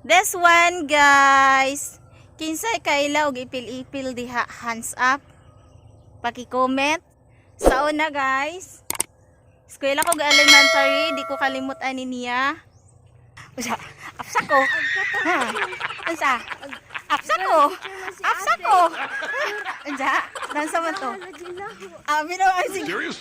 This one, guys. Kinsay kaila og ipil-ipil diha, hands up. Paki-comment. Sa una, guys. Eskwela ko ga elementary, di ko kalimot ani niya. Unsa? Apsa ko. Ha? Unsa? Apsa ko. Apsa ko. Unsa? Dansa man to. Ah, bino ang sige. Serious?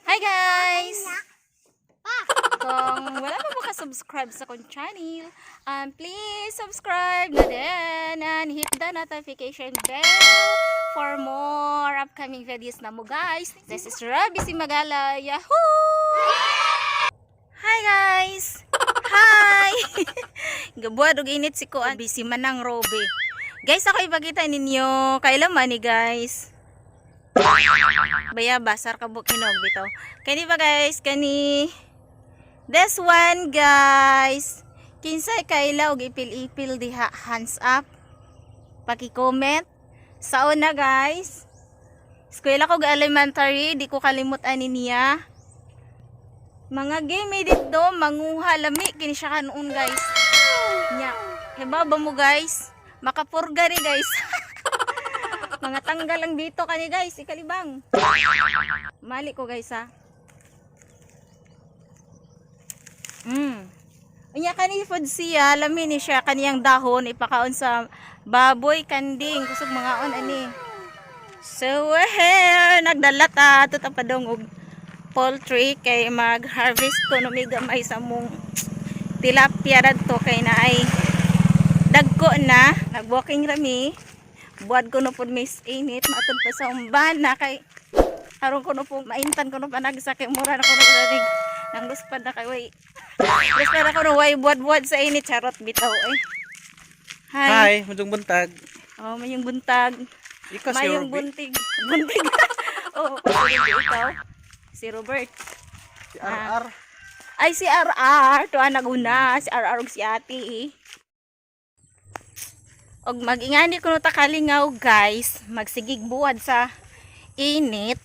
Hi, guys! Kung wala pa mo ka-subscribe sa akong channel, please subscribe na din and hit the notification bell for more upcoming videos na mo, guys. This is Rabi Simagala. Yahoo! Hi, guys! Hi! Gabuad og init si Kuan. Busy man ang Robe. Guys, ako ipakita ninyo. Kailan man ni, guys? Baya basar ka hinog bitaw. Kani ba, guys? Kani this one, guys. Kinsay kaila og ipil-ipil diha, hands up. Paki-comment. Sa una, guys. Eskwela ko ga elementary, di ko kalimot ani niya. Mga game dito, manguha lami kini siya kanuon, guys. Nya, hibaba mo, guys. Makapurga ni, guys. Mga tanggal lang dito kani, guys, ikalibang. Mali ko, guys, ha. Unya kani food siya, lami ni siya kaniyang dahon ipakaon sa baboy, kanding, kusog mangaon ani. So here nagdala ta ato ta padong og poultry kay mag-harvest ko no may gamay sa mong tilapia radto kay naay dagko na nagwalking rami buad ko no pud miss init maatod pa sa umban na kay aron ko no po maintan ko no panagsa kay mura na ko no ranig nang luspad na kay way luspad na ko no way buad-buad sa init, charot bitaw eh. Hi. Hi, mundong buntag. Oh, mayong buntag. Ikaw si Mayong Ruby. buntig. Buntig. Oh, si ikaw si Robert. Si RR. Ay, si RR. Tuwa naguna. Si RR ug si ate eh. Og mag-ingani kuno ta kalingaw, guys. Magsigig buwad sa init.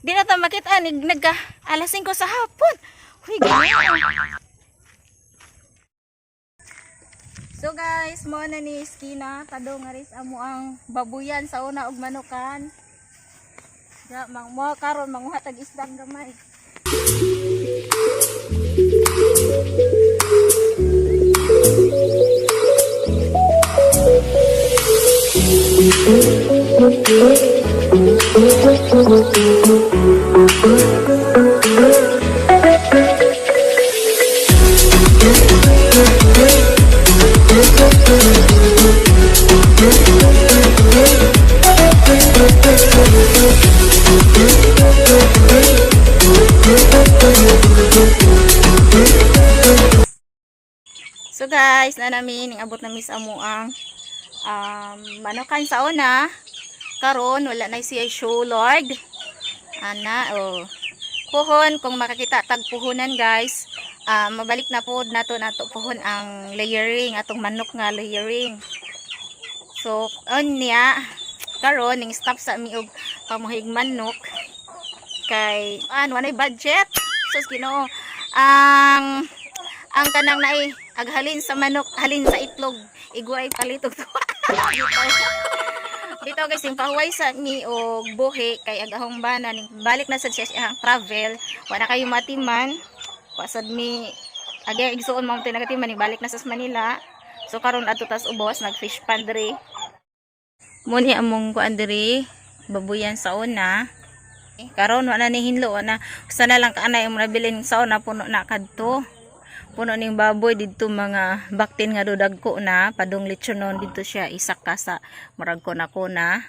Di na ta makita ni nagka alas 5 sa hapon. Huy, ganyan. So guys, mo na ni Skina padong nga ris amo ang babuyan sa una og manukan. Ya, mang mo karon manguha tag isdang gamay. So guys, na namin abot na mis amo ang manukan sa una. Karon wala na siya show Lord. Ana oh. Puhon kung makakita tag puhunan, guys. Ah, mabalik na po nato nato puhon ang layering atong manok nga layering. So unya karon ning stop sa mi og pamuhig manok kay an walay budget. Sus Ginoo. Ang kanang naay aghalin sa manok, halin sa itlog, igway palit og tuwa. Bitaw, guys, yung pahuway sa mi og buhi kay agahong bana ning balik na sad siya sa iyang travel, wala kayo matiman. Wa sad mi agay igsuon mo tinagatiman ning balik na sa Manila. So karon adto tas ubos nag fish pond diri. Muni among kuan diri, babuyan sa una. Karon wala ni hinlo, wala usa na lang kaanay mo nabilin sa una, puno na kadto. Puno ning baboy didto, mga baktin nga do dagko na padung lechonon didto siya isa ka sa murag ko na kuna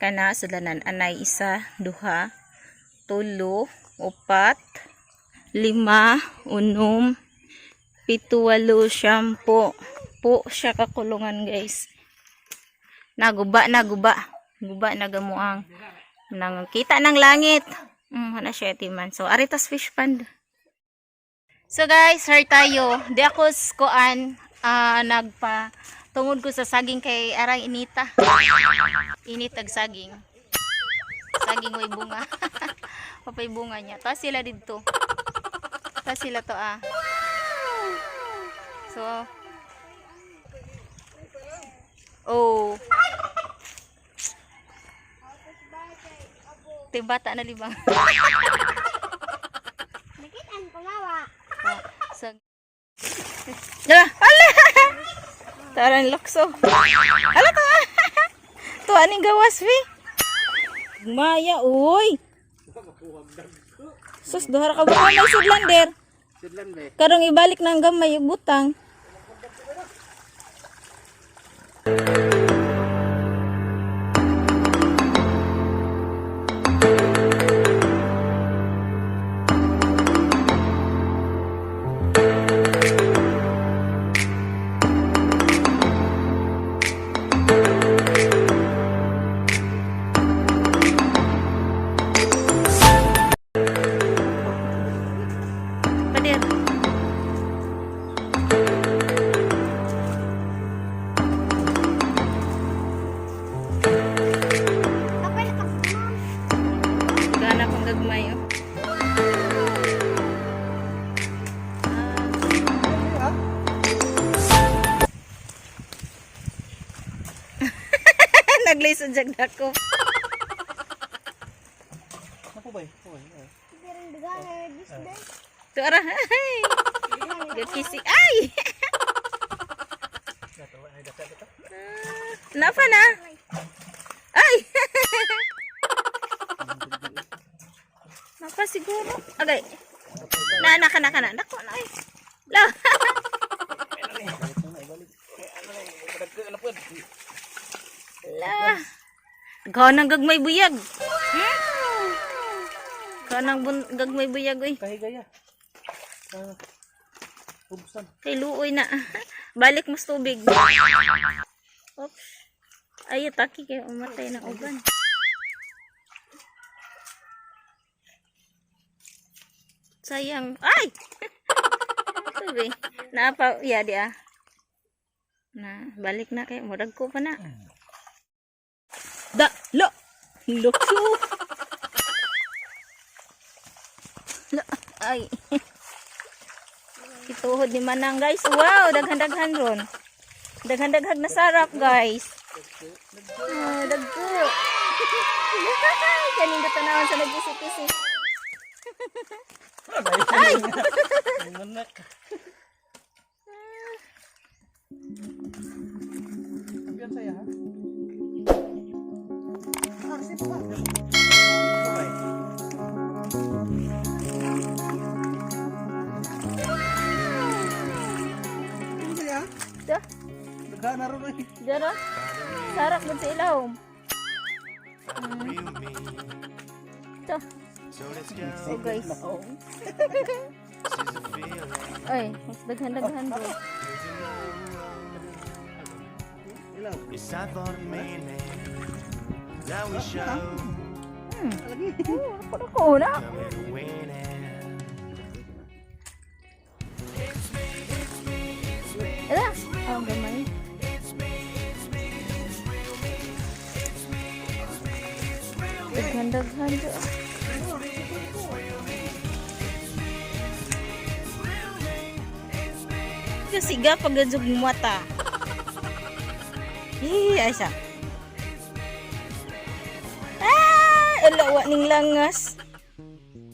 kana sudlanan anay isa, duha, tulo, upat, lima, unom, pito, walo, siyam, po po siya kakulungan, guys. Naguba na guba guba na gamuang nang kita ng langit. Ana siya timan. So aritas fish pond. So guys, here tayo. Di ako kuan nagpa tungod ko sa saging kay arang inita. Init ag saging. Saging way bunga. Papay bunga niya. Ta sila didto. Ta sila to ah. So oh. Tibata na libang. Nakita ang kumawa. So, ala, ala! Taran lokso. Ala to. To aning gawas fi? Maya uy. Sus duha ra ka buka may sudlander. Sidlan be. Karong ibalik na ang gamay ug butang. Pader. Kapag nakapagmam. Gana kong gagmay oh. Ah. Naglisod jag dako. Ako ba? Ako ba? Pero duga na bisday. Tu ara. Ay. Gakisi. Ay. Napa na? Ay. Napa siguro. Agay. Na na kana kana. Dako na ay. La. La. Ganang gagmay buyag. Kanang gagmay buyag oy. Kahigaya. Ah. Hubsan. Kay luoy na. Balik mas tubig. Oops. Ay, atake kay umatay ng uban. Sayang. Ay! Tubig. Naapa, ya di ah. Na, balik na kay murag ko pa na. Da, lo. Lokso. Lo, ay. Kituhod ni Manang guys. Wow, daghan-daghan ron. Daghan-daghan na sarap guys. Oh, dagko. Kaning tanawan sa nag-isip-isip. Ay! Manak. Kampiyon saya ha? Ah, resibo ba? Ako ba? Ano saya? Da, Daghan na ron eh. dara. Sarap mo sa ilaw. Ito. Oh guys. Ay, mas daghan-daghan bro. Ilaw. Yes, I thought a minute. Now we show Oh, ako na ko na. coming winning. Ala, oh, gamay. Daghan-daghan bro. Kasiga pag gajug mata. Hi, ay siya. Ah, ala wa ning langas.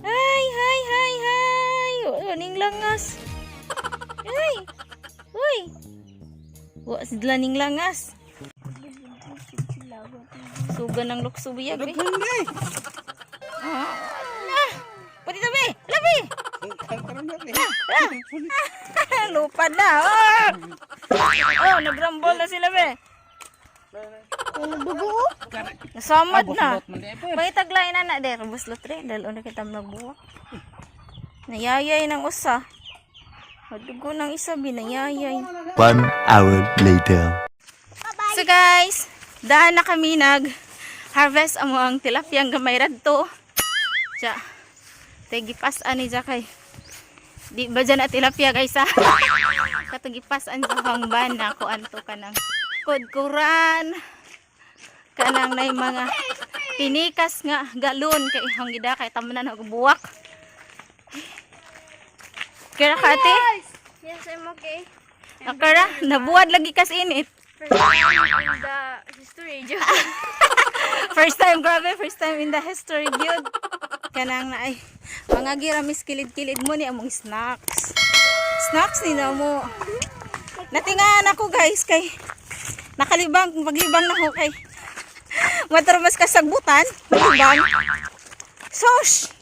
Ay, hi, hi, hi. Wa ning langas. Ay. Uy. Wa sidla ning langas. Suga ng lukso biyag eh. Daghan na eh. Ah, ala. Pwede tabi. Labi. Karon na eh. Lupad na. Oh. Oh, nagrambol na sila be. Dugo. Nasamad na. May taglay na na der buslot re dalo na kita magbuwa. Nayayay ng usa. Madugo ng isa binayayay. 1 hour later. So guys, daan na kami nag harvest amo ang tilapia ang gamay radto. Ja. Tay gipas ani ja kay. Di ba dyan at tilapia, guys, ha? Katong gipasan sa hangban na ko anto kanang kudkuran. Kanang nay mga pinikas nga galon kay ihang gida kay tamanan og buwak. Kaya ka, ate? Yes, I'm okay. Akara, nabuwad lagi kas init. First time in the history. First time, grabe, first time in the history, gyud. Kanang na ay, mga giramis kilid-kilid mo ni among snacks. Snacks ni na mo. Natingaan ako, guys, kay nakalibang, paglibang na ko kay matarmas ka sagbutan, malibang. Sos!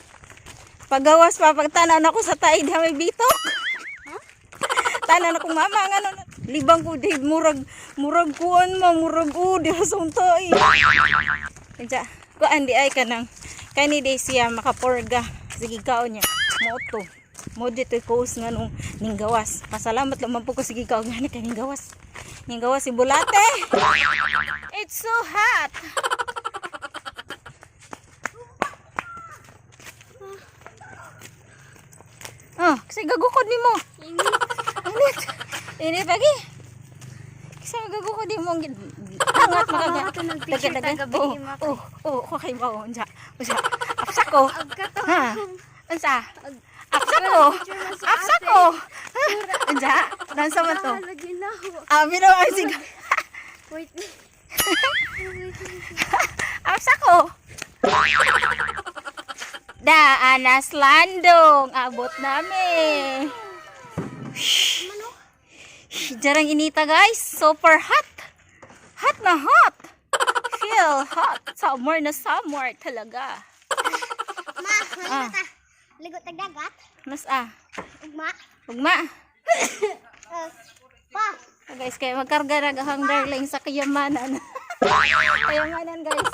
Pagawas pa, pagtanaw na ko sa taid, ha, may bitok. Tanan na kong mama, nga ano, libang ko, di, murag, murag kuan ma, murag o, di sa tae. Kaya, kuan di ay kanang, kani di siya makaporga. Sige kaon niya, mo to. Mo dito kos nga nung ninggawas. Pasalamat lang man po ko sige kaon nga ni kay ninggawas. Ninggawas si Bulate. It's so hot. Oh, kasi gagukod nimo. Init. Init lagi. Kasi magagukod nimo ang angat makaga. Ako nagpicture Dagan, dagan. tagabi, Oh, ma- oh, ko kay bao unsa. Unsa? Apsa ko. Agkato. Ha? Unsa? Apsa ko. Apsa ko. Ha? Unsa? Dansa man to. Lagi na ako. Ah, biro ay sige. Wait. Apsa ko. Daanas landong. Abot namin. Jarang inita, guys. Super hot. Hot na hot. Feel hot. Summer na summer talaga. Ma, maligo ta. Ligo tag dagat. Mas ah. Ugma. Ugma. Pa. Ah, guys, kaya magkarga na ang darling sa kayamanan. Kayamanan, guys.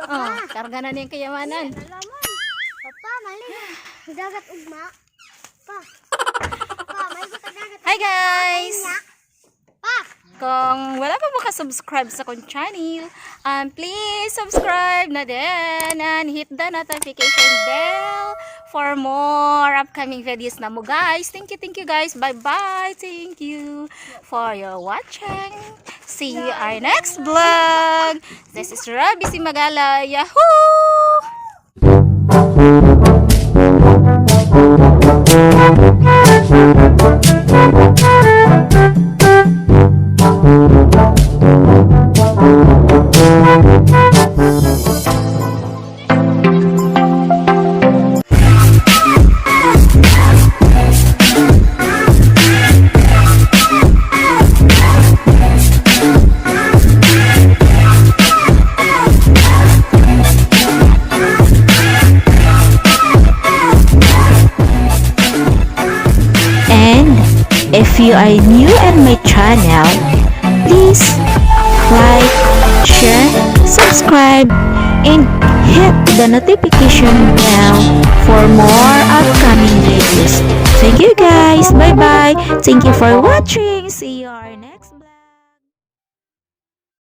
Oh, karga na niya yung kayamanan. Alaman. Papa, maligo. Dagat ugma. Pa. Pa, maligo tag dagat. Hi, guys! Pa. Kung wala pa mo ka-subscribe sa akong channel, please subscribe na din and hit the notification bell for more upcoming videos na mo, guys. Thank you, guys. Bye-bye. Thank you for your watching. See you our next vlog. This is Rabi Simagala. Yahoo! And if you are new at my channel, please like, share, subscribe, and hit the notification bell for more upcoming videos. Thank you, guys. Bye bye. Thank you for watching. See you our